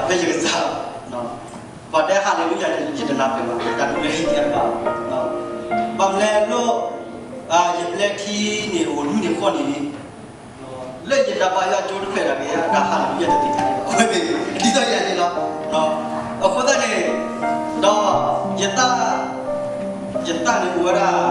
ဖဲယကစၢ်, ပှၤတဲဟးလ့လူယၤ ယတနၢ်ပၢၢ်ဘၣ်, တၢ်ဒုးလၢဟံၣ်ကဲတဘၣ်, ဘၣ်မနုၤလဲၣ်, ယပျဲထံန့ၣ်အိၣ်နွံနံၣ်ဃိးနံၣ်လံ, လၢယတၢ်ဘါယွၤကၠိတဖျၢၣ်တဂ့ၤ တၢ်ဟးလ့လူယၤတသ့ၣ်ညါန့ၣ်ဘၣ်, အဝဲသ့ၣ်ဒ်သိးယၤန့ၣ်လီၤ. အဃိသတးန့ၣ်, ဒီးယတၢ်, ယတၢ်န့ၣ်အိၣ်ဝဲဒၣ် သၢဆံလွံၢ်နံၣ်လံ,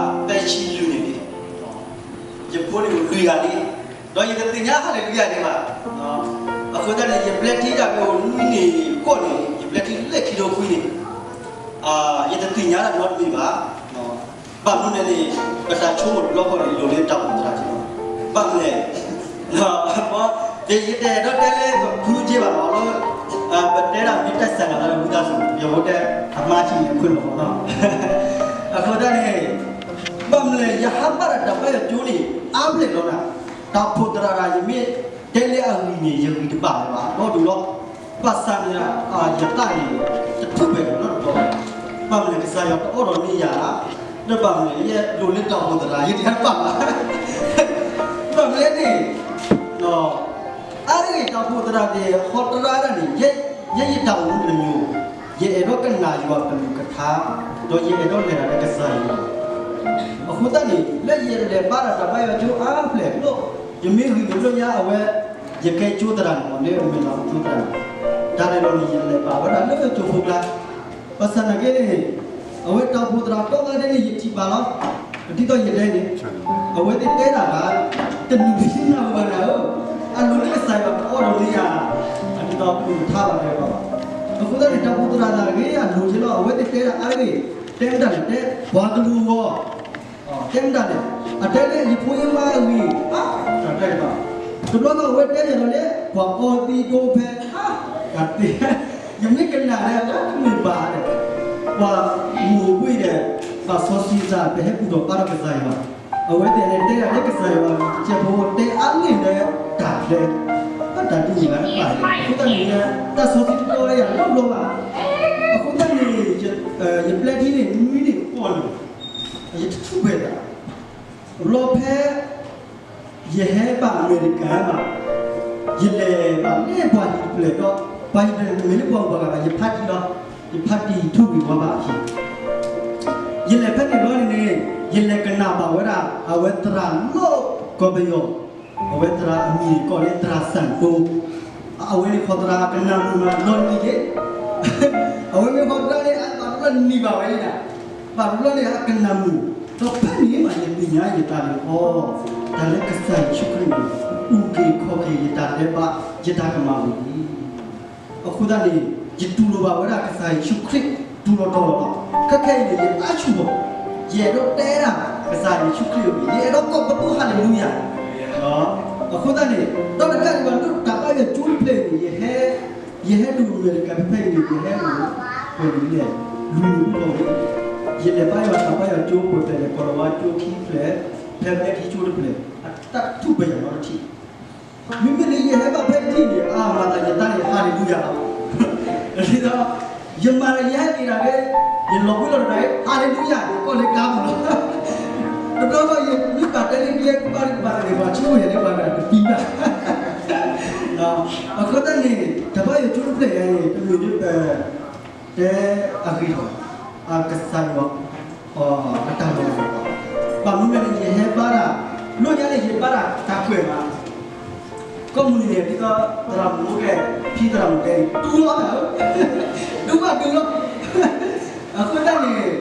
ယဖိန့ၣ်အိၣ်လွံၢ်ဂၤလံ, ဒီးယတသ့ၣ်ညါဟးလ့လူယၤန့ၣ်ဘၣ်. အဃိသတးန့ၣ် ယပျဲထံဒၣ်ဝဲအိၣ်နွံနံၣ်ဃိးနံၣ်, ယပျဲထံလၢခံဒီခွံနံၣ်, ယတသ့ၣ်ညါတၢ်နီတမံၤဘၣ်. ဘၣ်မနုၤလဲၣ်န့ၣ်, ပတၢ်ဆိကမိၣ်တဘျီဃီန့ၣ် လိၣ်လၢတၢ်အိၣ်ဖှိၣ်သရၣ်က့ၤလီၤ. ဘၣ်မနုၤလဲၣ်, ယတအဲၣ်ဒိးတဲလၢပဖုက့ၤဘၣ်လီၤ, ပတဲဒၣ်မ့ၢ်တၢ်စၢ်လီၤလၢဝံသးစူၤ ယဝဲတဲအမါထံန့ၣ်အခွဲးလီၤလီၤ. အဃိသတးန့ၣ်, ဘၣ်မနုၤလဲၣ် ယဟးဘၣ်တၢ်တၢ်ဘါယွၤကၠိန့ၣ် အါဖျဲၣ်လီၤနၤ, တၢ်အိၣ်ဖှိၣ်သရၣ်တဂၤ ယမ့ၢ်တဲလၢအဂ့ၢ်န့ၣ် ယဂံၢ်တဘၣ်လၢၤဘၣ် ဒီဒူၣ်လီၤ. ဘၣ်ဆၣ်န့ၣ် ယသးန့ၣ် တထူၣ်ဖျဲးနီတဘျီ, ဘၣ်မနုၤလဲၣ် ကစၢ်ယွၤတအိးထီၣ်န့ၢ်ယၤ, ဒီးဘၣ်မနုၤလဲၣ် ယလိၣ်လၢတၢ်အိၣ်ဖှိၣ်သရၣ် ယတဟဲဘၣ်ဘၣ်. ဘၣ်မနုၤလဲၣ်န့ၣ်, အါတဂ့ၤ တၢ်အိၣ်ဖှိၣ်သရၣ်သ့ၣ် ဟီတရါဒၣ်န့ၣ်, ယဲယတၢ်အိၣ်မူတမံၤ, ယအဲၣ်ဒိးကနၣ်ယွၤကလုၢ်ကထါ, ဒီးယအဲၣ်ဒိးလဲၤတၢ်လၢကစၢ်ယွၤ. အဃိသတးန့ၣ် လၢယလဲၤဘါတၢ်တၢ်ဘါယွၤကၠိအါဖျဲၣ်လီၤ, ယမ့ၢ်ဂံၢ်န့ၣ်လၢညါ အဝဲ ယကဲကၠိသရၣ်န့ၣ်မ့ၢ် လၢအမ့ၢ်လီၤကၠိသရၣ်န့ၣ်, တၢ်ရဲၣ်လီၤန့ၣ် ယလဲၤဘါဝဲဒၣ်လၢကၠိဖိကျါ, ဘၣ်ဆၣ်နာ်က့န့ၣ်, အဝဲတၢ်အိၣ်ဖှိၣ်သရၣ်ကိးဂၤဒဲးန့ၣ် ယထံၣ်ဘၣ်လီၤ. ဒ်သိးယတဲန့ၣ်, အဝဲသ့ၣ်တဲတၢ်ဂၤ, တနံၤနၢ်ဟူဘၣ်နၤဧၢ, အလိၣ်လၢကစၢ်ယွၤတအိးထီၣ်န့ၢ်ယၤ, ဒ်သိးကလုၢ်ကထါဘၣ်တဲဘၣ်ဘၣ်. အဃိသတးန့ၣ် တၢ်အိၣ်ဖှိၣ်သရၣ်သ့ၣ်ဂ့ၤအလိၣ်က့ၤလီၤ, အဝဲသ့ၣ်တဲတၢ်အါတဂ့ၤ, တဲမတၤလဲၣ် တဲပှၤကလုာ်အဂီၢ် တဲမတၤလဲၣ်, အတဲလၢယဖိယမါအဂ့ၢ်, တၢ်တဲတဘၣ်, တဘျီဃီအဝဲတဲယၤဒီးလၢ ပှၤအီသံးဒိဖဲ, တၢ်သ့, ယမ့ၢ်ကနၣ်ဒီး တမ့ၢ်ဘၣ်ဒီး, ပှၤမူးဘှံးဒီး, ပှၤစီဆှံသး ပဟဲဘူၣ်ထီၣ်ဘါထီၣ်ကစၢ်ယွၤ, အဝဲသ့ၣ်န့ၣ်တဲဒၣ်လၢကစၢ်ယွၤ တစဲးဖိတဲအါန့ၢ်လၢတၢ်ကျဲ, တၢ်တမ့ၢ်ဘၣ်တဘၣ်, အဃိသတးန့ၣ် တၢ်စီဆှံတတီလၢယၤနီတဘျီဘၣ်. အဃိသတးန့ၣ် ယပျဲထံန့ၣ် နွံနံၣ်ဃိးနံၣ်, ယတထူၣ်ဖျဲးဘၣ်, လီၤဖဲ ယဟဲဘၣ်အမဲရကၤဘၣ်, ယလဲၤဘၣ်လၢပှၤဟံၣ်တဖျၢၣ်ဒီး, ပှၤဟံၣ်တဖျၢၣ်န့ၣ်တမ့ၢ်လၢပှၤဂုၤပှၤဂၤဘၣ်, ယဖါတံၢ်လီၤ, ယဖါတံၢ်ထိၣ်ဂ့ၤဝါဘၣ်အဟံၣ်, ယလဲၤဖဲန့ၣ်ဘျီန့ၣ်န့ၣ်, ယလဲၤကနၣ်ဘၣ်ဝဲဒၣ် အဝဲသရၣ်လီၢ်ကီၢ်ပယီၤ, အဝဲသရၣ်အမံၤကိးလၢသရၣ်စၣ်ကိ, အဝဲန့ၣ်ဃီသရၣ်ကနၣ်မုာ်မးနီတမံၤက့ၤ, အဝဲမ့ၢ်ဃီသရၣ်န့ၣ် အဘၣ်တဘျီန့ၢ်ဘၣ်ဝဲန့ၣ်, ဘၣ်တဘျီန့ၣ် အကနၣ်မုာ်, ဒီးဖဲန့ၣ်မး ယသ့ၣ်ညါယသးန့ၣ်အီၤ, တၢ်လၢကစၢ်ယ့ၣ်ၡူးခရံာ်န့ၣ် အုၣ်က့ၤခီၣ်က့ၤယတၢ်ဒဲးဘး, ယတၢ်ကမၣ်ဝံၤလံ. အဃိသတးန့ၣ် ယတူၢ်လိာ်ဘၣ်ဝဲဒၣ်ကစၢ်ယ့ၣ်ၡူးခရံာ် တူၢ်လိာ်တီၤလီၤဘၣ်. ခဲခဲအံၤန့ၣ် ယသးဆူၣ်ဘီၣ်, ယအဲၣ်ဒိးတဲဒၣ်ကစၢ်ယ့ၣ်ၡူးခရံာ်အဂ့ၢ်, ယအဲၣ်ဒိးကိးပသူ ဟါလ့လူယၤ, အဃိသတးန့ၣ် ဒီးတကးဒံးဘၣ် လၢတၢ်ဘါယွၤကၠိတဖျၢၣ်အံၤန့ၣ် ယဟဲ, ယဟဲဒိၣ်အမဲရကၤဖဲအံၤန့ၣ် ယဟဲအိၣ်, ပှဲၤန့ၣ်လဲၣ်, လွံၢ်နံၣ်ပူၤလံ, ယလဲၤဘါယွၤတၢ်ဘါယွၤကၠိပှဲၤဖျၢၣ်န့ၣ် ကီၢ်လၤဝါကၠိခံဖျၢၣ်, ဖဲဘဲထံကၠိတဖျၢၣ်, အတၢ်ထူၣ်ပယီၤနီတထံၣ် မ့မ့ၢ်လၢယဟဲဘၣ်ဖဲတထံၣ်န့ၣ် အမၤသးယသးန့ၣ် ဟါလ့လူယၤလီၤ. ဒ်သိး ယမၤဒီးယဟဲက့ၤဒၣ်လၢ ယလီၤဘှံးလီၤတီၤဒၣ် ဟါလ့လူယၤ ယကိးလၢကါပူၤလီၤ. တဘျီဘျီယမ့ၢ်ဘၣ်တဲလၢကျဲကဘၣ်ကဘၣ်န့ၣ် ပှၤဆိကမိၣ်ယၤလၢပှၤဂၤတပံဘၣ်. အဃိသတးန့ၣ် တၢ်ဘါယွၤကၠိတဖျၢၣ်အံၤန့ၣ် တမ့ၢ်လၢပ တဲအဂ့ၢ်လီၤ, အကစၢ်ယွၤ အတၢ်လီၤလးလီၤ. ဘၣ်မနုၤလဲၣ်န့ၣ် ယဟဲဘါတၢ်, လၢညါန့ၣ် ယဘါတၢ်တၢ်ကွဲးမး, ကိးမုၢ်နံၤန့ၣ် ဒ်သိးသရၣ်မုၣ်ကဲ, ဖံသရၣ်မုၣ်ကဲန့ၣ် တူၢ်လီၤတၢ်ဧၢ, တူၢ်ဘၣ်တူၢ်လီၤ. အဃိသတးန့ၣ်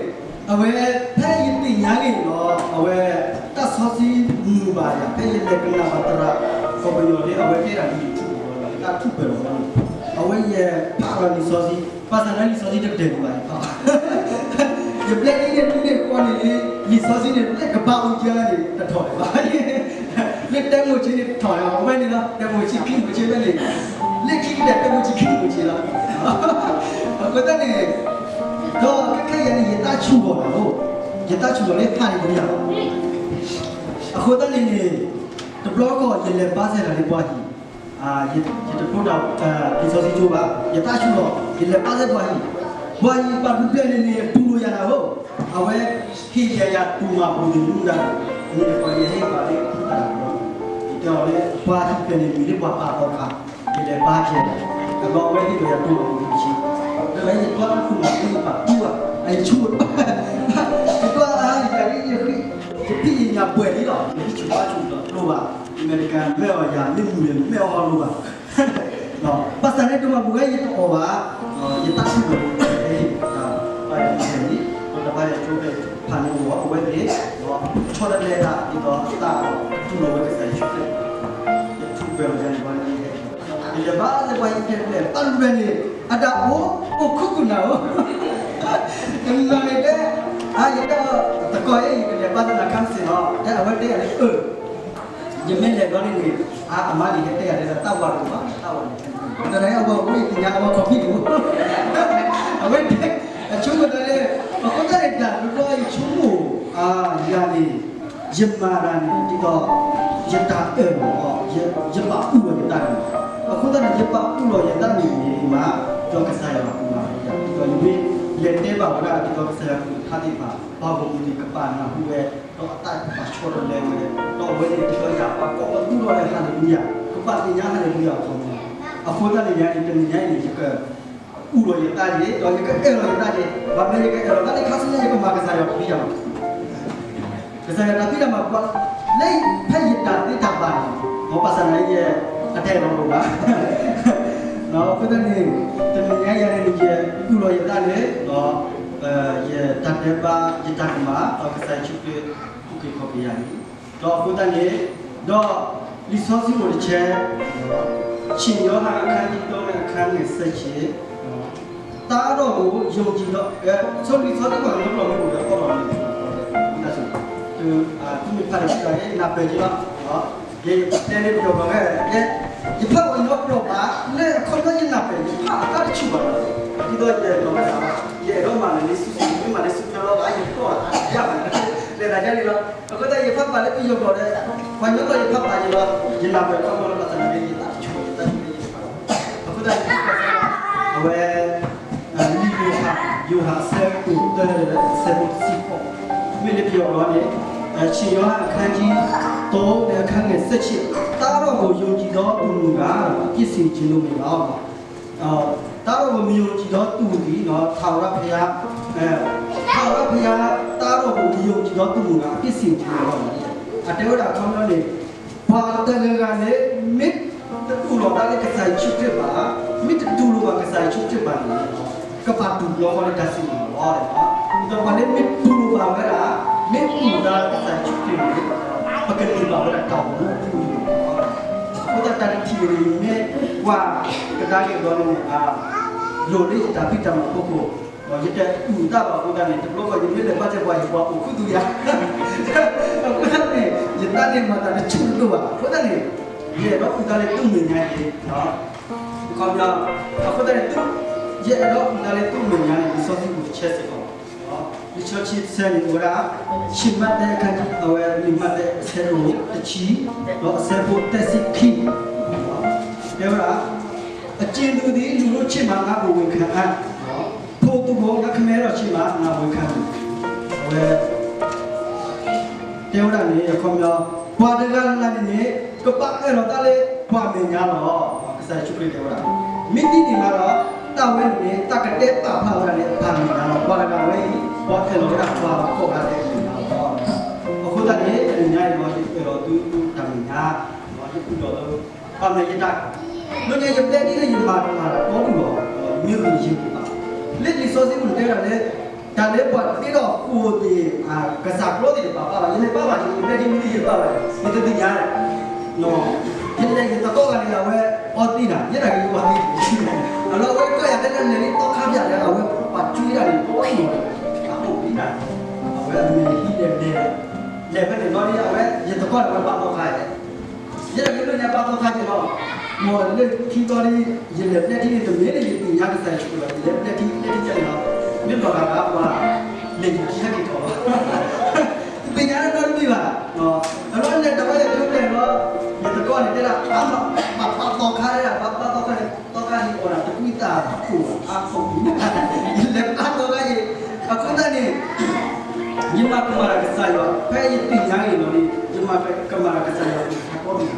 အဝဲ ဖဲယသ့ၣ်ညါဂ့ၢ်န့ၣ်လီၤ, အဝဲ တၢ်စီဆှံမုာ်ဘၣ်ယၤ ဖဲယလဲၤကနၣ်ဘၣ်သရၣ် ကီၢ်ပယီၤလၢအဝဲတဲတၢ်လံာ်ထူၣ်လီၤ တၢ်ထူၣ်ပှဲၤလီၤန့ၣ်, အဝဲယဖးလီၤလံာ်စီဆှံ, ဘၣ်ဆၣ်လၢလံာ်စီဆှံတတဲာ်ဒံးဘၣ်ယဖးဘၣ်. ယပျဲဒ်န့ၣ် ဒ်န့ၣ်ဃီန့ၣ် လံာ်စီဆှံန့ၣ် လၢကဘါအူကၠါန့ၣ် တထီၣ်ဒံးဘၣ်. လၢတဲမိၤၡ့န့ၣ် တထီၣ်ဒံးဘၣ်, အဝဲန့ၣ်လီၤ တဲမိၤၡ့ ခံမိၤၡ့ဝဲန့ၣ်, လၢခံကတၢၢ် တဲမိၤၡ့ခံမိၤၡ့လီၤ. အဃိသတးန့ၣ် ဒီးခဲခဲအံၤန့ၣ် ယသးဆူၣ်လီၤလီၤ, ယသးဆူၣ်လီၤလၢဟါလ့လူယၤလီၤ. အဃိသတးန့ၣ်န့ၣ် တဘျီဃီယလဲၤဘါစဲတၢ်လၢပှၤဟံၣ်, ယတဒိတၢ်လံာ်စီဆှံကၠိဘၣ်, ယသးဆူၣ်လီၤ ယလဲၤဘါစဲပှၤဟံၣ်, ပှၤဟံၣ်ပှၤဒူပျဲၢ်န့ၣ်န့ၣ် တူၢ်လိာ်ယၤနၤဧၢ, အဝဲဟ့ၣ်ယၤယၤတူၢ်မၤပူၤန့ၣ်မူဒါ, န့ၣ်တခီယဟ့ၣ်ပှၤလၢတၢ်လီၤ, ယတဲအီၤလၢ ပှၤဟံၣ်ပျဲၢ်န့ၣ်မ့ၢ်လၢပှၤပာ်သီခါ, ယလဲၤဘါစဲ အဘျီအဝဲဟ့ၣ်ဒီးယၤတိၢ်လီၤမူဆံ, ဒီးယကွၢ်တၢ်ခိၣ်မး ယပာ်တူၢ်ဘၣ်, အယဆိကမိၣ်, ယကွၢ်အါ ယကၤလံ ယဃံ, ယဖံးယညၣ်ပှဲၤလံလီၤ, ယဟံးဆူၣ်ဘါဆူၣ်ဒီးတလိၣ်ဘၣ်, အမဲရကၤ မဲၢ်အီၤယၤ မ့ၢ်မူၤန့ၣ် မဲၢ်အီၤလိၣ်ဘၣ်, ဘၣ်ဆၣ်န့ၣ် တမၤပူၤဝဲ ယတအီၣ်ဘၣ်, ယတၢ်ထူၣ်ဖျဲး ပှၤတဘါယွၤဆိဖဲ ဖးန့ၢ်အီၤ အဝဲသ့ၣ်, ဆီတလဲတၢ် ဒ်သိးတၢ်တူၢ်လိာ်ဝဲကစၢ်ယ့ၣ်ၡူးခရံာ်, ယထူၣ်ဖျဲးလီၤယၤန့ၣ် ဘၣ်လၢယဟဲ, ယလဲၤဘါသပှၢ်ယတဲဖျဲၣ် ဘၣ်လွဲၢ်န့ၣ် အတၢ်အိၣ် အိၣ်ခိးကွံာ်နၤဧိၤ, တနီၤန့ၣ်တဲ, အါ ယတဲအီၤ တကီၢ်အံၤ ယကလဲၤဘါသနာ် counseling လီၤ, တဲအဝဲတဲယၤလၢ အၢ ယမ့ၢ်လဲၤဘျီန့ၣ်န့ၣ်, အါ အမါန့ၣ် ဟဲတဲယၤလၢတၢ်ဝါတအိၣ်ဘၣ် တၢ်ဝါန့ၣ်, တနၤအံၤအဝဲအိၣ် ယသ့ၣ်ညါအဝဲ ခီၣ်ဖံၣ်တအိၣ်, အဝဲတဲ, အဆိကမိၣ်တၢ်လၢ, အဃိသတးန့ၣ် တၢ်တဘျီယဆိကမိၣ်, ယၤန့ၣ်, ယမၤတၢ်န့ၣ် ဒ်သိး, ယတၢ်အၢၣ်လီၤ, ယဘၣ်အူလီၤယသးန့ၣ်, အဃိသတးန့ၣ် ယဘၣ်အူလီၤယသးန့ၣ်န့ၣ်မး, ဒီးကစၢ်ယွၤကမၤလီၤယၤ ဒ်သိးယမ့ၢ်လဲၤတဲဘၣ်ဝဲဒၣ် ဒ်သိးကစၢ်ယွၤကလုၢ်ကထါသ့ၣ်တဖၣ် ပှၤဂီၢ်မုၢ်သ့ၣ်ကဘၣ်နၢ်ဟူဝဲ, ဒီးအတၢ်ကဘၣ်ဆီတလဲဝဲ, ဒီးအဝဲန့ၣ်ဒ်သိးယၤ ပှၤကိးပသူထီၣ်လၢ ဟၤလ့လူယၤ, ကဘၣ်သ့ၣ်ညါ ဟၤလ့လူယၤ အခီပညီ, အဃိသတးန့ၣ် ယၤန့ၣ် တနံၤညါအံၤန့ၣ် ယကအူလီၤယသးက့ၤ ဒီးယကအဲၣ်လီၤယသးက့ၤ, ဘၣ်မနုၤယကအဲၣ်လီၤသးလၢ counseling ယကမၤကစၢ်ယွၤတၢ်ဖံးတၢ်မၤ ကစၢ်ယွၤတၢ်ဖံးတၢ်မၤပှၤ, လၢဖဲယတၢ်သ့တၢ်ဘၣ်န့ၣ်, မ်ဘၣ်ဆၣ်သနာ်က့ အတအဲၣ်ဒိးလိာ်ဘၣ်, အဃိသတးန့ၣ်, တနံၤညါယၤန့ၣ် ယအူလီၤယသးန့ၣ်, ဒီး, ယတၢ်ဒဲးဘး ယတၢ်ကမၣ် ဒီးကစၢ်ယ့ၣ်ၡူးခရံာ် အုၣ်က့ၤခီၣ်က့ၤယၤန့ၣ်, ဒီးအဃိသတးန့ၣ်, ဒီး, လံာ်စီဆှံအိၣ်တဆၢ, ဆံးယိၤဟၣ်အခန်းကြီး ဒီးအခန်းငယ် ဆယ့်ရှစ်, တၢ်ဒီးယုံကြည်သော, ဆိလံာ်စီဆှံ ပှၤကညီကျိာ်မ့ၢ်အိၣ်ဒီး အီၣ်လီၤန့ၣ်, သုမ့ၢ်ဖးဒီး နၢ်ပၢၢ်က့ၤလီၤ, ယတဲန့ၣ်ပယီၤကျိာ်, ယဖးပှၤကညီကျိာ်ဘၣ်, လၢအခီပညီယနၢ်ပၢၢ် ယဖးအတၢ်တဆူၣ်ဘၣ်လီၤ, ဒ်သိးယအဲၣ်ဒိးမၤ, ယအဲၣ်ဒိးမၤလၢလံာ်စီဆှံ မ့ၢ်မၤလၢ ဆူၣ်ဖျဲးလီၤဘၣ် ယတကိးဘၣ် ယဘၣ်, လဲၤသးဒ်န့ၣ်လီၤ, အဃိသတး ယဖးဘၣ်လၢပယီၤကျိာ်ဒီး, ပှၤကညီကျိာ်ယဖးဘၣ်ယံၤလီၤ, ယနၢ်ပၢၢ်ခီဖျိလၢဘၣ်ဆၣ်သနာ်က့ ယသးတဆူၣ် ယတၢ်ဆူၣ်လၢယဖးဘၣ်, အဃိသတး ယဖးဘၣ်, အဝဲ လံာ်ယိၤဟၣ်, ယိၤဟၣ်အဆၢဒိၣ်တၢဒီးအဆၢဖိတဆံဃိး, မ့ၢ်လၢပယီၤကျိာ်န့ၣ်, ဆံးယိၤဟၣ်အခန်းကြီး သုံး အခန်းငယ် ဆယ့်ရှစ်, တၢ်ဒီးယုံကြည်သောသူမူကား အပြစ်စီရင်ခြင်းတို့မူကား, တၢ်ဒီးယုံကြည်သောသူမူကား ထၣ်ဝရၣ်ဖဲ, ထၣ်ဝရၣ်ဖဲ, တၢ်ဒီးယုံကြည်သောသူမူကား အပြစ်စီရင်ခြင်းတို့မူကား, အတဲဝဲဒၣ်အခီပညီန့ၣ် ပှၤတဂၤဂၤန့ၣ် မ့ၢ်တတူၢ်လိာ်တၢ်လၢကစၢ်ယ့ၣ်ၡူးခရံာ်ဘၣ်, မ့ၢ်တတူၢ်လိာ်ဘၣ်ကစၢ်ယ့ၣ်ၡူးခရံာ်ဘၣ်န့ၣ်, ကဘၣ်တူၢ်ဘျီဃီလၢတၢ်စံၣ်ညီၣ်လီၤ, ဒီးပှၤလၢမ့ၢ်တူၢ်လိာ်ဘၣ်ဝဲဒၣ်, မ့ၢ်တူၢ်လိာ်တၢ်လၢကစၢ်ယ့ၣ်ၡူးခရံာ်န့ၣ်, ပကန့ၢ်ဘၣ်ဝဲဒၣ်တၢ်အိၣ်မူအထူအယိာ်လီၤ, အဃိသတးတၢ်တထံၣ်န့ၣ် မ့ၢ်ပှၤကဒါက့ၤဘျီန့ၣ်, လိၣ်လၢယတၢ်ဖံးတၢ်မၤအဖီခိၣ်, ယတအုၣ်တၢ်ဘၣ်အဃိသတးန့ၣ် တဘျီဃီယမ့ၢ်လဲၤဘါစဲးပှၤ ယပှၤအိၣ်ခူသူၣ်ယၤ, အဃိသတးန့ၣ် ယသးန့ၣ်မၤသးတဆူၣ်တဒိၣ်ဘၣ်, အဃိသတးန့ၣ် ယအဲၣ်ဒိးအုၣ်သးလၢသုမဲာ်ညါက့ၤ, အခီပညီ, အဃိသတးန့ၣ် ယအဲၣ်ဒိးအုၣ်သးလၢသုမဲာ်ညါန့ၣ် လံာ်စီဆှံပူၤတဆၢစ့ၢ်ကီး, လံာ်စီဆှံတဆၢန့ၣ် အိၣ်ဝဲဒၣ်, ဆံးမးသဲအခန်းကြီး အဝဲန့ၣ် မးသဲအဆၢဒိၣ်တဆံ, ဒီးအဆၢဖိသၢဆံခံ, တဲဝဲဒၣ်, အကြင်သူသည် လူတို့ရှေ့မှာ ငါ့ကို ဝန်ခံအံ့, ထိုသူကို ငါ့ခမဲထီၣ်ရှေ့မှာ ငါဝန်ခံမည်, အဝဲ တဲဝဲဒၣ်န့ၣ် အခီပညီ, ပှၤတဂၤလၢ်လၢ်န့ၣ်န့ၣ် ကဘၣ်အၢၣ်လီၤတၢ်လၢပှၤမဲာ်ညါလီၤ, ကစၢ်ယ့ၣ်ၡူးခရံာ်တဲဝဲဒၣ်, မ့ၢ်ဒ်န့ၣ်မးဒီး တၢ်ဝဲန့ၣ်န့ၣ် တၢ်ကတဲပာ်ဖျါဝဲဒၣ်လၢအမဲာ်ညါလီၤ, ပှၤတဂၤဝဲအံၤ ပှၤအၢၣ်လီၤဝဲဒၣ်ပှၤကိးဂၤဒဲးအမဲာ်ညါလီၤ, အဃိသတးန့ၣ် တနံၤညါအံၤဒီး ယအၢၣ်လီၤသုတၢ်မဲာ်ညါ, ယအၢၣ်လီၤသု ဘၣ်မနုၤယတၢ်, လၢညါယပျဲၢ်ထံလၢယမၤတၢ်ဒီး တီဒူၣ်လီၤ, မ့ၢ်ဂ့ၤယမ့ၢ်ဘၣ်, လၢလံာ်စီဆှံပူၤတဲဝဲဒၣ်လၢ တၢ်လၢပှၤတ့ထီၣ်ဃိာ်သ့ၣ် ကစၢ်ကျီသ့ၣ်တဖၣ်ဘၣ်ဘၣ်, ယမ့ၢ်ဘၣ်ဘၣ်န့ၣ် ယပျဲၢ်ထံမ့ၢ်ယဘၣ်ဘၣ်န့ၣ် ယတသ့ၣ်ညါ, ယလဲၤယသကိးဂၤန့ၣ် အဝဲအီသံးနၤ ယဲဒၣ်က့ၤယအီသံး, အလီၢ်ဝဲကီၢ်ယၤဖဲလဲၣ်လဲၣ်လံ သီခါပၠးဒီး အဝဲပှၤကွံဒၣ်န့ၣ် တအိၣ်နီၤ, အအိၣ်ဝံၤဒၣ်, အဝဲအမဲာ်ဟံးလဲၤလဲၤ, လဲၤဖဲန့ၣ်ဘျီဒီး အဝဲယသကိးန့ၣ် အဝဲဘါသီခါယဲ ယဲဒၣ်က့ၤလၢညါဘါသီခါယဲလီၤ, မ်လၢခံဘျီဒီး ယလဲၤပျဲၢ်ထံန့ၣ် တမ့ၢ်လၢယသ့ၣ်ညါကစၢ်ယ့ၣ်ၡူးခရံာ်ဘၣ်, ယလဲၤပျဲၢ်ထံ ပျဲၢ်ထံယဲန့ၣ်လီၤ, မ့ၢ်လီၤဂာ်ဂာ်ပှၤ လဲၤယခံဟဲက့ၤထီၣ်လီၤ, တသ့ၣ်ညါလၢနီတမံၤဘၣ်, အလီၢ်လဲၤတၢ်ဝဲယကျိၤကျဲၤလီၤ, ယသကိးန့ၣ်တဲဒၣ် အါမး ပှၤဘါသီခါဒၣ် ပှၤဘါသီခါန့ၣ် သီခါန့ၣ်အိၣ်ဒၣ်တကွံသးအခိၣ်အါခိၣ်, ယလဲၤဘါသီခါယဲ, အဃိသတးန့ၣ် ယမၤကမၣ်တၢ်ကစၢ်ယွၤ ဖဲယသ့ၣ်ညါအံၤလီၤန့ၣ် ယမၤကမၣ်တၢ်ကစၢ်ယွၤ ယၤကီဒူၣ်,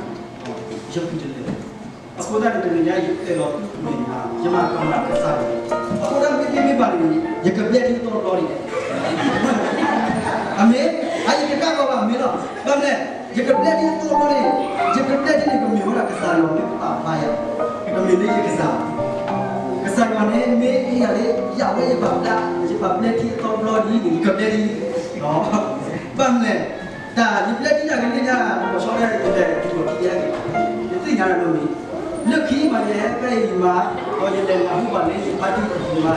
ယဖုတလဲၤ အဃိသတးန့ၣ် တနံၤညါယအဲၣ်လီၤသုန့ၣ် ယမၤကမၣ်ကစၢ်ယွၤ, အဃိသတးမ့မ့ၢ်ဘၣ်န့ၣ် ယကဘျဲၣ်ဒ်အသီတဘျီန့ၣ်, အမ့ၢ်, အယတကးဘၣ်ဘၣ်မ့ၢ်လီၤ, ဘၣ်မနုၤလဲၣ်, ယကဘျဲၣ်ဒ်အသီတဘျီန့ၣ်, ယကဘျဲၣ်ဒ်န့ၣ် ကမ့ၢ်ဝဲဒၣ်ကစၢ်ယွၤမ့ၢ်ပာ်ဖျါယၤ, ကမ့ၢ်လၢယကစၢ်, ကစၢ်ယွၤန့ၣ် မ့ၢ်အ့ၣ်ယၤလၢ ယဝဲယဘၣ်ဘျဲၣ်, ယဘၣ်ဘျဲၣ်ဒ်အသီတဘျီဒ်န့ၣ် ယကဘျဲၣ်ဒ်, ဘၣ်မနုၤလဲၣ် တၢ်ယဘျဲၣ်ဒ်န့ၣ်ကန့ၢ်ညါ လီၤဆီဒၣ်ယလဲၤတူၢ်လီၤခံယဲၢ်က့ၤ, ယသ့ၣ်ညါတၢ်နီတမံၤ, လၢခံမးယဟဲဖဲအံၤမး, ဒီးယလဲၤနၢ်ဟူဘၣ်လၢယဖါတံၢ်အံၤမး,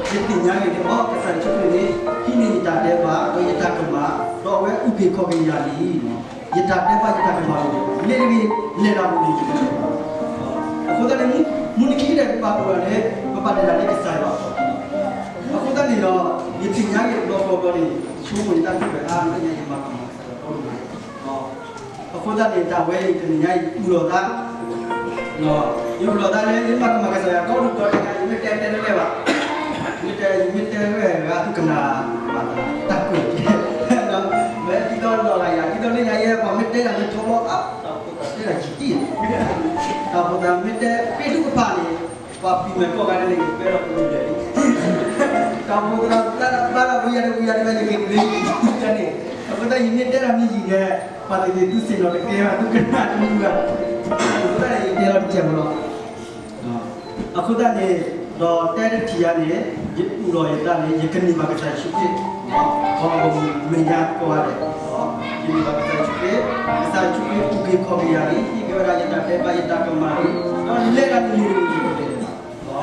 ယသ့ၣ်ညါက့ၤန့ၣ် အိ ကစၢ်ယ့ၣ်ၡူးခရံာ်န့ၣ် ဟံးန့ၢ်ယတၢ်ဒဲးဘး ဒီးယတၢ်ကမၣ်, ဒီးအဝဲအုၣ်က့ၤခီၣ်က့ၤယၤလံ, ယတၢ်ဒဲးဘးယတၢ်ကမၣ်န့ၣ် မ့ၢ်တဂ့ၤ လဲၤတၢ်မနုၤန့ၣ်, အဃိသတးန့ၣ် မုၢ်နံၤခံကတၢၢ်ပပာ်ပူၤလီၤန့ၣ် ပပာ်တ့ၢ်တၢ်လၢကစၢ်ယွၤအဂီၢ်, အဃိသတးန့ၣ်ဒီး ယသ့ၣ်ညါက့ၤတဘျီဃီဘျီန့ၣ် ဆိကမိၣ်ယတၢ်ထူၣ်ဖျဲးအါ လၢညါယမၤကမၣ်ကစၢ်ယွၤဒီဒိၣ်မး, အဃိသတးန့ၣ် တၢ်ဝဲအံၤတနံၤညါအံၤ ယအုၣ်လီၤသး, ယအုၣ်လီၤသးလၢ ယမၤကမၣ်ကစၢ်ယွၤဒီဒိၣ်ဒီထၢညါ ယမ့ၢ်တဲတဲတလဲၣ်ဘၣ်, မ့ၢ်တဲ ယမ့ၢ်တဲဝဲဂၤသုကနၣ်ဘၣ်သး တၢ်ကွဲး, ဝဲဒ်သိးလီၤဂာ်ယၤ ဒ်သိးလၢညါယဲ ပှၤမ့ၢ်တဲတၢ်လၢထီဘိ အါ တၢ်ဖိသၣ်တဲတၢ်ယံာ်တံၢ်, တၢ်ဖိသၣ်မ့ၢ်တဲ ပ့ၢ်ဒူၣ်ကဖၣ်န့ၣ် ပှၤပံာ်မဲာ်ကီၢ်ဂၤန့ၣ် ကပဲထီၣ်ပူၤလဲၣ်လံ, တၢ်ဖိသၣ်ဘၣ်ဒီးဝံယၤတဝံယၤတဝံယၤန့ၣ် က့ၤပူၤလံန့ၣ်, အဃိသတးယမ့ၢ်တဲတၢ်မ့ၢ်ယံာ်န့ၣ် ပှၤတက့ၤသုစ့ၢ်နီၤတကဲဘၣ် သုကနၣ်တမုာ်ဘၣ်, အဃိသတးန့ၣ် ယတဲလီၤတကဲးဖိလီၤ. အဃိသတးန့ၣ် ဒီးတဲတထံၣ်ယၤန့ၣ် ယအုၣ်လီၤယသးန့ၣ် ယကန့ၢ်ဘၣ်ကစၢ်ယ့ၣ်ၡူးခရံာ် ပှၤဂီၢ်မုၢ်မဲာ်ညါကိးဂၤဒဲး, ယန့ၢ်ဘၣ်ကစၢ်ယ့ၣ်ၡူးခရံာ်, ကစၢ်ယ့ၣ်ၡူးခရံာ်အုၣ်က့ၤခီၣ်က့ၤယၤလံ, ဟ့ၣ်က့ၤဝဲဒၣ်ယတၢ်ဒဲးဘးယတၢ်ကမၣ်လံ, ဒီးလဲၤတၢ်တမံၤတမံၤတမံၤတမံ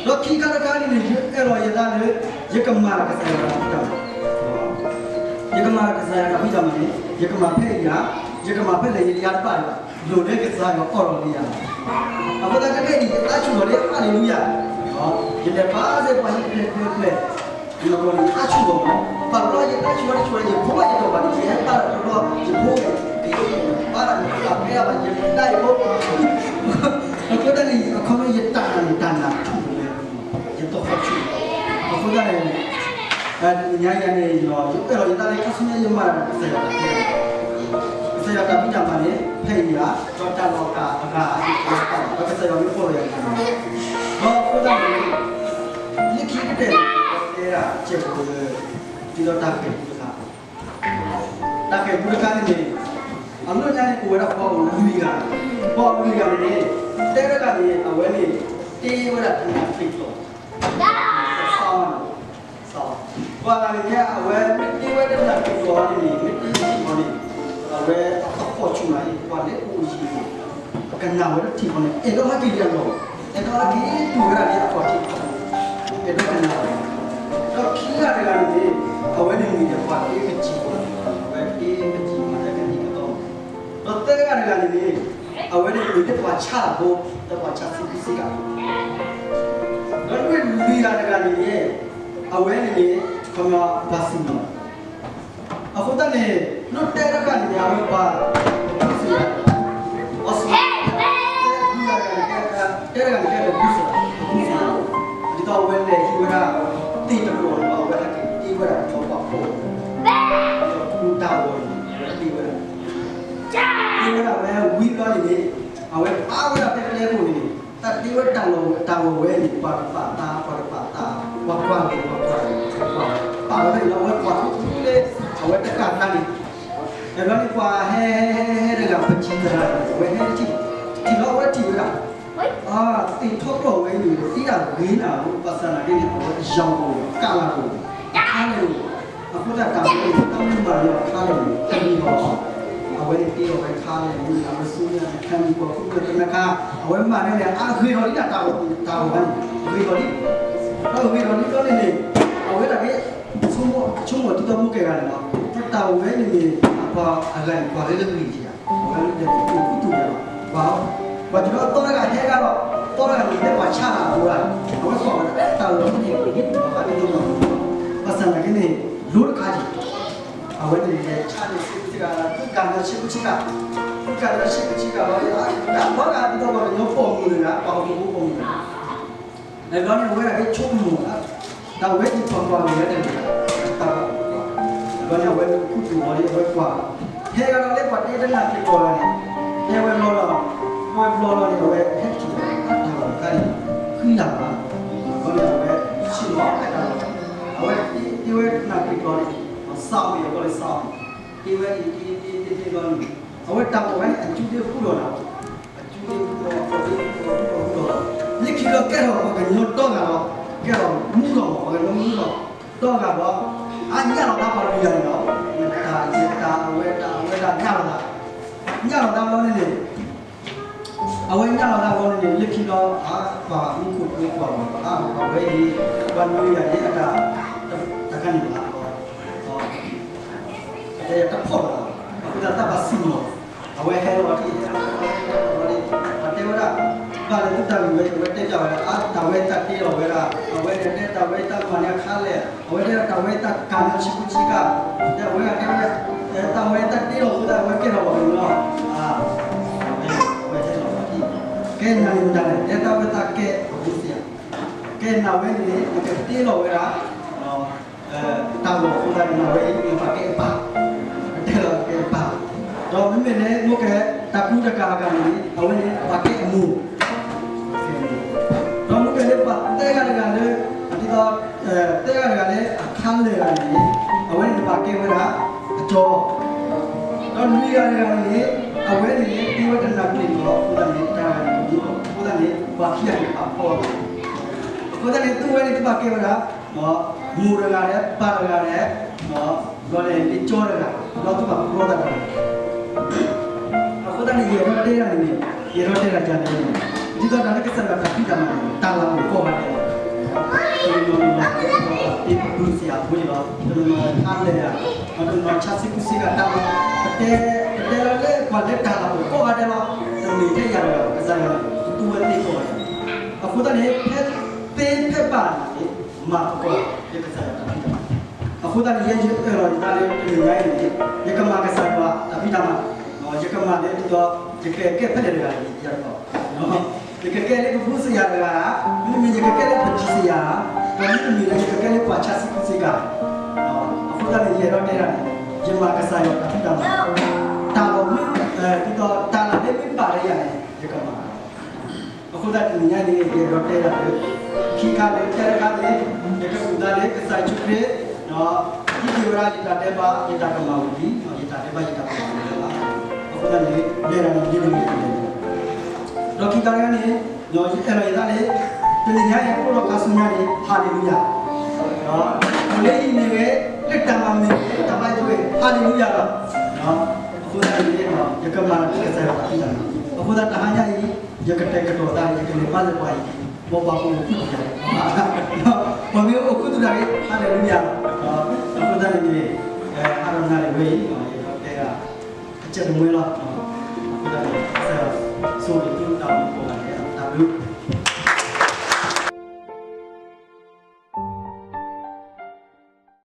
ၤ, ဒီးခံခါတခါန့ၣ်န့ၣ် ယအဲၣ်လီၤယသးလၢ ယကမၤလၢကစၢ်ယွၤတၢ်ဖံးတၢ်မၤ ယကမၤလၢကစၢ်ယွၤတၢ်ဖံးတၢ်မၤန့ၣ် ယကမၤဖဲအံၤဧါ, ယကမၤဖဲလဲၣ် ယတယါတဘၣ်ဒံးဘၣ်, လိၣ်လၢကစၢ်ယွၤအိးထီၣ်လံယၤ, အဃိသတးကကဲဒံး ယသးဆူၣ်ထီၣ်လံ ဟါလ့လူယၤ, ယလဲၤဘါစ့ၢ်ပှၤဟံၣ်ဖျဲၣ်ဖျဲၣ်ဖျဲၣ်, ယမၤကီၢ်န့ၣ် ယသးဆူၣ်ထီၣ်မး, ဘၣ်ဘျီယသးဆူၣ်ထီၣ်တဆူၣ်လၢယဖိဘၣ်ယတီၢ်ဘၣ်န့ၣ် ယဟဲဘါတဘျီ ယဖိန့ၣ် ဘါတၢ်န့ၣ် ဘၣ်ဖဲအဘၣ်ယတၢ်ယဖိ အဃိသတးန့ၣ် အခီပညီယတၢ်နာ်န့ၣ် တၢ်နာ်ထူၣ်လီၤဝဲ, ယသီခီဆူၣ်လီၤ, အဃိသတးန့ၣ် တနံၤညါအံၤန့ၣ် ယအဲၣ်လီၤယသးလၢခါဆူညါယမၤကစၢ်ယွၤတၢ်ဖံးတၢ်မၤ, ကစၢ်ယွၤတၢ်ဖံးတၢ်မၤန့ၣ် ဖဲအံၤဧါ, ဒီးတၢ်လီၢ်တၢ်အဂၤအံၤ ဒီးကစၢ်ယွၤမ့ၢ်အိးထီၣ်ယၤန့ၣ်, ဒီးအဃိသတးန့ၣ် လၢခံကတၢၢ်န့ၣ် တဲဒၣ်စဲးဖိလၢ ဒ်သိးတၢ်ဃဲၤပူတခါ တၢ်ဃဲၤပူတခါန့ၣ်န့ၣ် အလီၢ်ညါန့ၣ် အိၣ်ဝဲဒၣ်ပှၤအိၣ်လွံၢ်ဂၤ, ပှၤအိၣ်လွံၢ်ဂၤန့ၣ်န့ၣ် တဲဝဲဒၣ်န့ၣ် အဝဲန့ၣ် တ့ဝဲဒၣ်တနၢ်ပ့ၤကီၢ်, ပှၤဂၤန့ၣ်န့ၣ် အဝဲမ့ၢ်တ့ဝဲတနၢ်ပ့ၤကီၢ်န့ၣ်န့ၣ် မ့ၢ်တ့ထံၣ်ဃီန့ၣ် အဝဲအသဟီၣ်ဆူၣ်မးန့ၣ် ပှၤလၢအိၣ်ယံၤန့ၣ် ကနၣ်ဝဲတထံၣ်ဃီန့ၣ် အဲၣ်ဒိးဟဲက့ၤလၢအလီၢ်, အဲၣ်ဒိးဟဲက့ၤတူၢ်ဝဲဒၣ်လၢအကီၢ်ထံး အဲၣ်ဒိးကနၣ်ဝဲ, ဒီးခံဂၤတဂၤန့ၣ်န့ၣ် အဝဲန့ၣ်မ့ၢ်ဒၣ်ပှၤတ့ပစံၣ်ပူၤ, အဝဲတ့ပစံၣ်ပူၤ မၤတၢ်ကသံၣ်ကသီ, ဒီးသၢဂၤတဂၤန့ၣ်န့ၣ် အဝဲန့ၣ်မ့ၢ်ဒၣ်ပှၤဆါတၢ်ဖိ, ဒီးပှၤဆါစံးဘျုးစံးကါ, ဒီးလွံၢ်ဂၤတဂၤန့ၣ်န့ၣ် အဝဲန့ၣ်န့ၣ် ခီပညီပှၤစံၣ်ညီၣ် အဃိသတးန့ၣ် လၢတဲတဂၤန့ၣ်န့ၣ် အဝဲပှၤ ပှၤစံၣ်ညီၣ် တဲတဂၤန့ၣ်ကဲ ပှၤစံၣ်ညီၣ် ဒ်သိးအဝဲလဲၤဟံးဝဲဒၣ် သ့ၣ်တကျိၤန့ၣ် အဝဲဟဲက့ၤတ့ဝဲဒၣ်ကဆီပှၤဖိ ဒီးကူတၢ်ဂီၤန့ၣ် အဝဲတ့ဝဲဒၣ် တ့ဝဲဒၣ်ဝဲဝံၤဘျီန့ၣ်န့ၣ် အဝဲပာ်ဝဲဒၣ်ဖဲကျဲခိၣ်န့ၣ်န့ၣ် တၢ်တ့ဝဲတၢ်လီၢ်ဝဲ တၢ်လီၢ်ဝဲန့ၣ် ပှၤတပာ်သး ပှၤတပာ်သး ပှၤကွၢ်ဂ့ၤ ပှၤကွၢ်ဂ့ၤ ပှၤပာ်ဝဲဖဲန့ၣ်လီၤ အဝဲကွၢ်ထူထူလၢ အဝဲတကးသးန့ၣ် တဘျီန့ၣ်ပှၤဟဲဟဲဟဲဟဲတဂၤ ပထံၣ်တဂၤန့ၣ် အဝဲဟဲထံၣ် ထံၣ်လီၤအဝဲထံၣ်ဝဲဒၣ် အါ သ့ၣ်ထီၣ်ကျိၣ်ဝဲအံၤန့ၣ် တ့တၢ်ဂ့ၤနၤဧိၤ ဘၣ်ဆၣ်သနာ်က့န့ၣ် အဝဲယီၤဧိၤ ကးလၤဧိၤ ခါလဲၣ်ဧိၤ အဃိသတးတၢ်ဝဲန့ၣ် တၢ်မ့ၢ်မၤလၢအခါလဲၣ်န့ၣ် တမ့ၢ်လီၤ အဝဲန့ၣ်တ့လီၤဝဲခါလဲၣ်န့ၣ် အဝဲဆူညါန့ၣ် ခဲမုၢ်ကီၢ်ခိၣ်ကျၢၢ်သနၢၣ်ခါ အဝဲမၤန့ၣ်န့ၣ် အဂ့ၤထီၣ်လံတၢ်တၢ်ဂီၤတၢ်ဂီၤဘၣ်န့ၣ် ဂ့ၤထီၣ်လံ ဒီးဂ့ၤထီၣ်လံဘျီန့ၣ်န့ၣ် အဝဲဒၣ်က့ ဆိကမိၣ် ဆိကမိၣ်ဒ်သိးမိၢ်ကဲဂၤန့ၣ်လီၤ တၢ်ဝဲန့ၣ်န့ၣ် အပှၤအဂၤန့ၣ် ပှၤလၢတဂ့ၤယၤ အဝဲလၢတၢ်ကူၣ်တူၢ်ယၤလီၤ ပှၤ ပှၤကညီသီတဂၤဟဲဂၤဒီး သီတဂၤန့ၣ် ဟဲပှၤဆါတၢ်အဖိဒၣ် အဝဲကွၢ်ဝဲဒၣ် တၢ်လီၢ်န့ၣ် ပှၤဒ်သိးနီၢ် ဘၣ်ဆၣ်သနာ်က့န့ၣ် လိတခါက့ၤ အဝဲန့ၣ်လဲၤဆါန့ၣ် စ့ၢ်ကီး သုကၤလၢဆ့ကဆ့ကၤ သုကၤလၢဆ့ကဆ့ကၤလီၤ တၢ်ဖီဂၤဒ်သိးပှၤကညီပိာ်မုၣ်တဂၤ ပှၤဟီၣ်ခိၣ်ဖိပိာ်မုၣ်တဂၤ လၢဘျီန့ၣ် အဝဲဒၣ်က့ဆိကမိၣ် တၢ်ဝဲအံၤပှၤကွၢ်ဂ့ၤဝဲတဂ့ၤ တၢ်ကွၢ် လၢဘျီန့ၣ် အဝဲခူသူၣ်လီၤလံ အဝဲကွၢ် ဟဲဂၤဒီးလၢပှၤတ့တနၢ်ပ့ၤကီၢ်ဂၤန့ၣ် ဟဲဝဲလီၤလီၤ ဝဲဘျီလီၤန့ၣ် အဝဲဟဲထံၣ်အတၢ်လီၢ်တခါန့ၣ် ဃံလၤဘၣ်, ဘျီန့ၣ် အဝဲဆ့ၣ်နီၤအတၢ်လီၢ်, အဝဲတ့ဝဲနၢ်က့ၤကျီန့ၣ် စးအီၤမ့ၢ်အကီၢ်လၢစးအီၤ, တ့ဝဲအံၤတ့တ့တ့တ့ဘျီန့ၣ် အဝဲတၢ်လီၢ်ဝဲန့ၣ် အစုဒ့ဃုလီၤနၤ, အစုဒ့ဃုလီၤ အစုဒ့ဃုလီၤဃုလီၤဃုလီၤ, လၢခံဒီးကဲထီၣ်ပှၤကညီတီဂာ်လီၤ, ကဲထီၣ်မူလီၤမး ပှၤကညီမူလီၤ, တီဂာ်ဒီး အညၣ်လီၤတၢ်ပှၤလွံၢ်ဂၤန့ၣ်လီၤ, နတၢ်ယတၢ်အဝဲတၢ်အဝဲဒၣ်ညၣ်လီၤသး, ညၣ်လီၤတၢ်ဘျီန့ၣ်န့ၣ် အဝဲညၣ်လီၤတၢ်ဘျီန့ၣ်န့ၣ် လၢခံဒီး အပှၤမူခိၣ်ဖိကွၢ်လီၤ အဝဲအံၤ ပှၤလွံၢ်ဂၤန့ၣ် အတၢ် တခါန့ၣ်ဘၣ် တဖီၣ်လီၤ, အဃိသတးတၢ်ဘၣ်စံၣ်ညီၣ်, အဝဲဟဲလီၤထံၣ် အတဲဝဲဒၣ် ဘၣ်လၢသုတၢ်ဂ့ၢ်ဝဲ အဝဲတဲပျးဝဲဒၣ် အတၢ်ဝဲတၢ်တ့လီၤဝဲဒၣ် အဝဲတဲတၢ်ဝဲတၢ်မၤန့ၣ်အခါလဲၣ် အဝဲတဲတၢ်ဝဲတၢ်ကၤန့ၣ်ဆံးဖိဆံးကါ, တဲအဝဲတဲဝဲ တၢ်ဝဲတၢ်တ့လီၤအဃိသတး အဝဲကဲထီၣ်ပှၤကညီလီၤ, အဝဲဟဲလီၤထံၣ် ကဲနၤန့ၣ်မတၤလဲၣ် တဲတၢ်ဝဲတၢ်ကဲ အဝဲစံး ကဲနၤဝဲန့ၣ် နကတ့လီၤဝဲဒၣ် တၢ်လီၢ်အဃိသတးန့ၣ် နဝဲအံၤနဘၣ်ကဲအပၢ်, နတဲလီၤကဲအပၢ်, ဒီးမ့မ့ၢ်လၢမိၢ်ကဲ တၢ်ကူတၢ်ကၤတဂၤန့ၣ် အဝဲန့ၣ်ဘၣ်ကဲအမိၢ်, ဒီးမိၢ်ကဲလၢပှၤသၢဂၤတဂၤလၢ ဒ်သိး သၢဂၤတဂၤလၢအခါလၢာ်တဂၤန့ၣ် အဝဲန့ၣ်နဘၣ်ကဲဝဲဒၣ် အကၠီ ဒီးလွံၢ်ဂၤတဂၤန့ၣ် အဝဲန့ၣ် တ့ဝဲတနၢ်ပျံၤလီၤအဃိသတးန့ၣ် တၢ်ဂၤန့ၣ်တမူလီၤ အဃိသတးန့ၣ် ပှၤခံဂၤန့ၣ်ပာ်ဖှိၣ်လီၤ, အဃိသတးန့ၣ် သုဝဲန့ၣ် သုဘၣ်ကဲဝဲဒၣ် မိၢ်တဂၤဒီး ပၢ်တဂၤဒီး ဒီးလၢကၠီတဂၤ ဒီးသုဘၣ်ဖှိၣ်လီၤသးတဂၤ အဃိသတးန့ၣ် ယအဲၣ်ဒိးတဲဒၣ်န့ၣ်န့ၣ် ယအဲၣ်ဒိးတဲဒၣ်ဒ်လဲၣ်န့ၣ် ဒ်သိးတၢ်လၢကစၢ်ယွၤတၢ်ဖံးတၢ်မၤန့ၣ် တၢ်လၤအိၣ်ကိးဂၤဒဲးလီၤ, တနီၤနီၤ ပှၤတ့ပဘုစ့ၢ်အဖိန့ၣ်လီၤ, တနီၤနီၤခါလဲၣ်ဧါ, တနီၤနီၤဆါဆံးကူဆံးဂၤတၢ်လီၤ, ပတဲ ပတဲလီၤလၢပှၤလၢတၢ်လၤအိၣ်ကိးဂၤဒဲးလီၤ, တမ့ၢ်ထဲယၤတဂၤ ကစၢ်ယွၤန့ၣ် သူဝဲသ့ကိးဂၤဒဲးလီၤ, အဃိသတးန့ၣ် ဖဲသ့ဖဲဘၣ်န့ၣ် မၤသကိးလၢကစၢ်ယွၤတၢ်ဖံးတၢ်မၤ အဃိသတးန့ၣ် ယဲယအဲၣ်လီၤယသးလၢတနံၤညါအံၤန့ၣ် ယကမၤကစၢ်ယွၤတၢ်ဖံးတၢ်မၤ, ယကမၤလၢဒ်သိး ယကကဲဖဲလဲၣ်တဂၤန့ၣ် ယသကိး, ယကကဲလၢပဘုစ့ၢ်ယၤတဂၤ, မ့တမ့ၢ်ယကကဲလၢပထံစ့ၢ်ယၤ, ဒီးမ့တမ့ၢ်လၢယကကဲလၢပှၤဆါဆံးကူဆံးဂၤ, အဃိသတးန့ၣ် ယအဲၣ်ဒိးတဲဒၣ်န့ၣ် ယမၤကစၢ်ယွၤတၢ်ဖံးတၢ်မၤ, တၢ်လီၢ်မ့ၢ် ဒ်သိးတၢ်လၢမ့ၢ်ဘၣ်လၢယၤန့ၣ် ယကမၤ အဃိသတးတနံၤညါအံၤန့ၣ် ယအဲၣ်ဒိးတဲဒၣ်လၢ ခံခါန့ၣ် တၢတခါန့ၣ် ယကကူၣ်သးလၢကစၢ်ယ့ၣ်ၡူးခရံာ် ဒီးဟံးက့ၤဝဲဒၣ်ယတၢ်ဒဲးဘး ယတၢ်ကမၣ်ဝံၤလံ, ယတၢ်ဒဲးဘး ယတၢ်ကမၣ်ဝံၤလံလီၤ. အဃိသတးန့ၣ် လဲၤတၢ်န့ၣ် ဒ်န့ၣ်န့ၣ် ဒီးခံခါတခါန့ၣ် ယအဲၣ်လီၤယသးလၢ တနံၤညါအံၤ အိၣ်ဒီးခါဆူညါန့ၣ် ဟါလ့လူယၤ, ဒီး အိၣ်လၢဟံၣ်မ့ၢ်ဂ့ၤ, လၢတၢ်မၤမ့ၢ်ဂ့ၤ, လၢတၢ်ဘါယွၤမ့ၢ်ဂ့ၤ, ဟါလ့လူယၤလီၤ. အဃိသတးန့ၣ် ယကမၤလၢကစၢ်ယွၤတၢ်ဖံးတၢ်မၤ, အဃိသတးတဟါညါအံၤ ယကတဲာ်ကတီၤသး ယကလဲၤဘါလၢပှၤအံၤ, မ်ပှၤကအိၣ်ခူသူၣ်တဂၤ, ပှၤမ့ၢ်အိၣ်ခူသူၣ်တဂၤန့ၣ် ဟါလ့လူယၤလီၤ. အဃိသတးန့ၣ်န့ၣ် ဟါဒီးနၤလၢဝဲအံၤ ယအဲၣ်ဒိးတဲဒၣ် အကတၢၢ်တမှဲလီၤ. အဃိသတးန့ၣ် ကစၢ်ယွၤဆိၣ်ဂ့ၤသုတၢ်အိၣ်မူကိးဂၤဒဲး တၢ်ဘျုး